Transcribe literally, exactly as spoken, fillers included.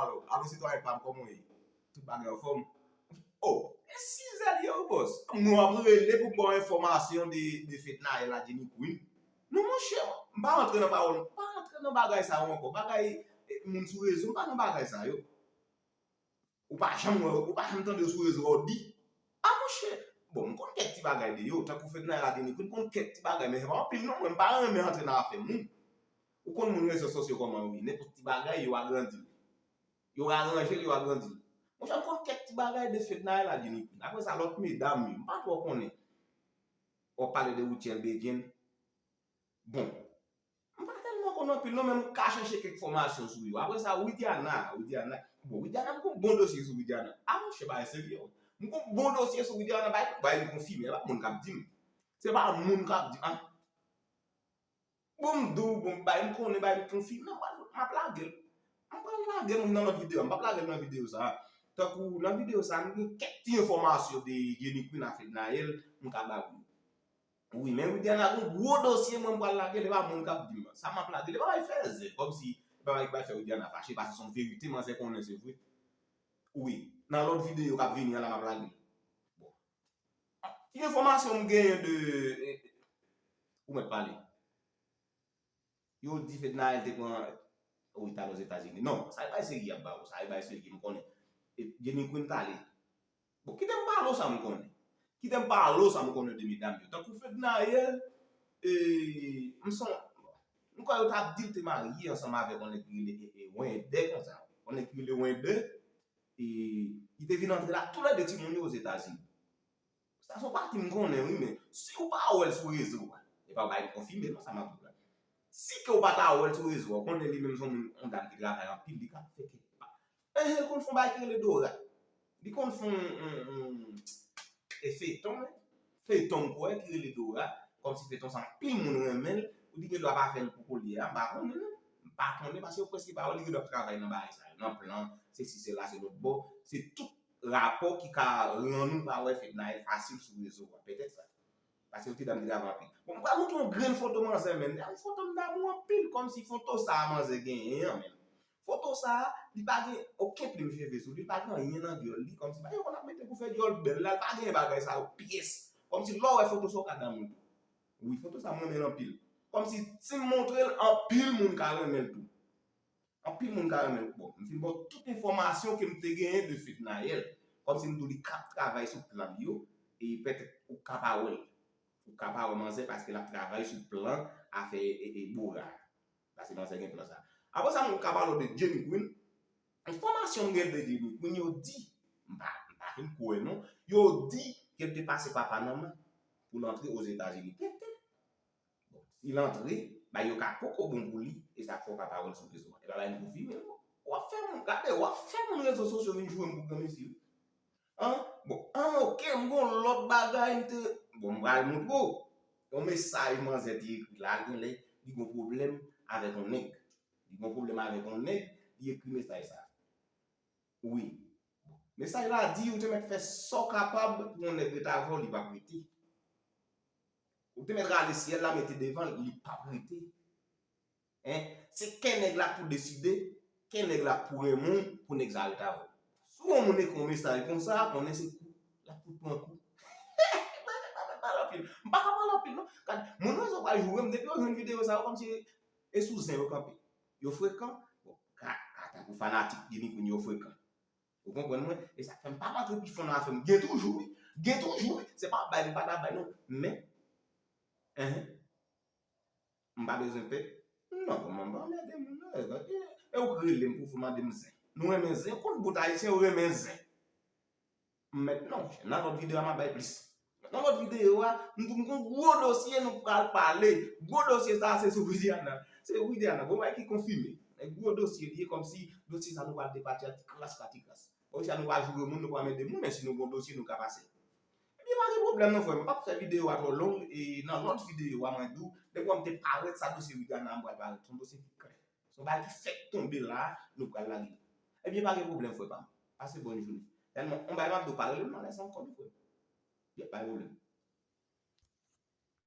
Alo, alo, sitwayen pa m, kòman w ye? Tout bagay anfòm? Oh, e sizè l ye wi, bòs. Nou ap rele pou ba w enfòmasyon de, de Fednaelle ak Jenny Queen. Non, monchè, m pa rantre nan pawòl, m pa rantre nan bagay sa yo ankò. Bagay, eh, moun sou rezo, m pa nan bagay sa yo. Ou pa janm wè, ou pa janm tande yo sou rezo a, w di, ah, monchè, bon, m konn kèk ti bagay de yo, tankou Fednaelle ak Jenny Queen, m konn kèk ti bagay, men se pa anpil non, mwen m pa renmen antre nan afè moun. Ou konn moun rezo sosyo kòman yo ye, nenpòt ti bagay, yo agrandi l. Yo aranje l, yo agrandi l. Monchè, m konn kèk ti bagay de Fednaelle ak Jenny Queen. Apre sa, lòt medam yo, m pa twò konnen. W ap pale de Rutshelle Bedjine. Bon, m pa tèlman konn anpil non, men m ka chèche kèk enfòmasyon sou yo. Apre sa, Widiana, Widiana, bon, Widiana, m gon bon dosye sou Widiana. Ah, monchè, bagay serye. M gon bon dosye sou Widiana, bay, bay m konfime, se pa moun k ap di m. Se pa moun k ap di m, ah. Bon, m di w, bon, bay m konnen, bay m konfime, non, m ap lage l. M pral lage l nan lòt videyo, m p ap lage l nan videyo sa a. Tankou nan videyo sa a, m gen kèk ti enfòmasyon de Jenny Queen ak Fednaelle, m ka ba w yo. Wi, men Widiana gon gwo dosye, mwen m pral lage l, e pa moun k ap di m. Sa m ap lage l, e pa bay fè zen, kòmsi, e pa bay, bay fè Widiana fache, paske se yon verite, manzè konnen se vre. Wi, nan lòt videyo k ap vini an la, m ap lage l. Bon. Ki enfòmasyon m genyen de, eh, ou mèt pale. Yo di Fednaelle te pran, wi, t al Ozetazini. Non, sa e bay serye y ap ba w, sa e bay serye m konnen. E Jenny Queen t ale. Bon, kite m pale w sa m konnen. Kite m pale w sa m konnen de medam yo. Tankou Fednaelle, e, m son, m kwè yo t ap di l te marye ansanm avèk yon nèg ki rele, e, e, Wendè konsa. Yon nèg ki rele Wendè, e, li te vin antre la, toulède timoun yo Ozetazini. Sa se yon pati m konnen, wi, men si w pa wè l sou rezo a, e pa bay m konfime, non, sa m ap di w la. Si ke w pa ta wè l sou rezo a, w konnen li menm se yon moun, yon dam ki travay anpil, li ka fè kèk pa. Enhen, l konn fè yon bagay ki rele Dora. Li konn fè yon, yon, yon, e feyton, wi. Feyton m kwè ki rele Dora. Kòmsi feyton sa anpil moun renmen l. Ou di gen dwa pa fè l pou koulye a, m pa konnen non. M pa konnen paske yo prèske pa wè li gen dwa ap travay nan bagay sa yo. Nan plan, se si, se la, se lòt bò. Se tout rapò ki ka rann ou pa wè Fednaelle fasil sou rezo a. Petèt sa. Paske yon ti dam ki travay anpil. Bon, m pral montre yon grenn foto manzè, menm. Yon foto m damou anpil, kòmsi foto sa a manzè genyen an, menm. Foto sa a, li pa gen okenn plim cheve sou li, li pa gen anyen nan dyòl li, kòmsi pa yo konn ap mete pou fè dyòl bèl la, li pa gen bagay sa yo pyès. Kòmsi lè w wè foto sa, w ka damou li. Wi, foto sa a m renmen l anpil. Kòmsi si m montre l, anpil moun ka renmen l tou. Anpil moun ka renmen l. Bon, m fin ba w tout enfòmasyon ke m te genyen de Fednaelle. Kòmsi m di w li k ap travay sou plan li yo, e petèt ou ka pa wè l. Ou ka pa wè manzè paske l ap travay sou plan afè e, e, e Bora. Paske manzè gen plan sa. Apre sa, m ka pale w de Jenny Queen. Enfòmasyon m gen de Jenny Queen, yo di, m pa, m pa fin kwè non, yo di ke l te pase papa nan men pou l antre Ozetazini. Petèt. Bon, si l antre, bay yo ka poko bon pou li, e sa k fè w pa pawòl sou rezo a. E pa bay m konfime non. W ap fè moun gade, w ap fè moun rezo sosyo vin joure m pou granmesi wi. An, bon, an, oke, m gon lòt bagay m te, bon, m pral montre w. Yon mesaj manzè te ekri la, genlè li gon pwoblèm avèk yon nèg. Li gon pwoblèm avèk yon nèg, li ekri mesaj sa. Wi. Mesaj la di, ou te mèt fè sa w kapab pou yon nèg rete avè w, li p ap rete. Ou te mèt rale syèl la, mete devan l, li p ap rete. Hein? Se kè nèg la k pou deside, kè nèg la k pou renmen w, pou nèg sa rete avè w. Si yon moun ekri yon mesaj konsa, konnen se kou, l ap fout pran kou. M pa ka pale anpil. M pa ka pale anpil, non. Gad, moun nan sa pral joure m, depi yo jwenn videyo sa yo, kòmsi e sou zen yo kanpe. Yo frekan. Bon, ka, ka tankou fanatik Jenny Queen yo frekan. Ou konprann mwen? E sa k fè m pa rantre pi fon nan afè m. Gen toujou, wi. Gen toujou, wi. Se pa bay m pa ta bay, non. Men, enhen. M pa bezwen pè. Non, kòman m pa anmède moun, non. E, e, e ou k rele m pou, pou mande m zen. Nou renmen zen. Ou konn bout ayisyen, yo renmen zen. M mèt non, nan lòt videyo a, m ap bay plis. Nan lòt videyo a, m di w m gon gwo dosye nou pral pale. Gwo dosye sa a, se sou Widiana. Se Widiana, gon bagay ki konfime. E gwo dosye li ye, kòmsi dosye sa nou pral depatye a ti kras pa ti kras. Bon, sa nou pa joure moun, nou pa anmède moun, men si nou gon dosye, nou ka pase. Ebyen, pa gen pwoblèm non, frè m. M p ap fè videyo a twò long, e nan lòt videyo a, mwen di w, depi w wè m te parèt, sa dosye Widiana a, m pral parèt. Se yon dosye ki klè. Se yon bagay ki fèk tonbe la, nou pral lage. Ebyen, pa gen pwoblèm, frè pa m. Pase bòn jounen. Tèlman, yon bagay m ap di w, pa rele m nan lè sa ankò non, frè m. Yè, pa gen pwoblèm.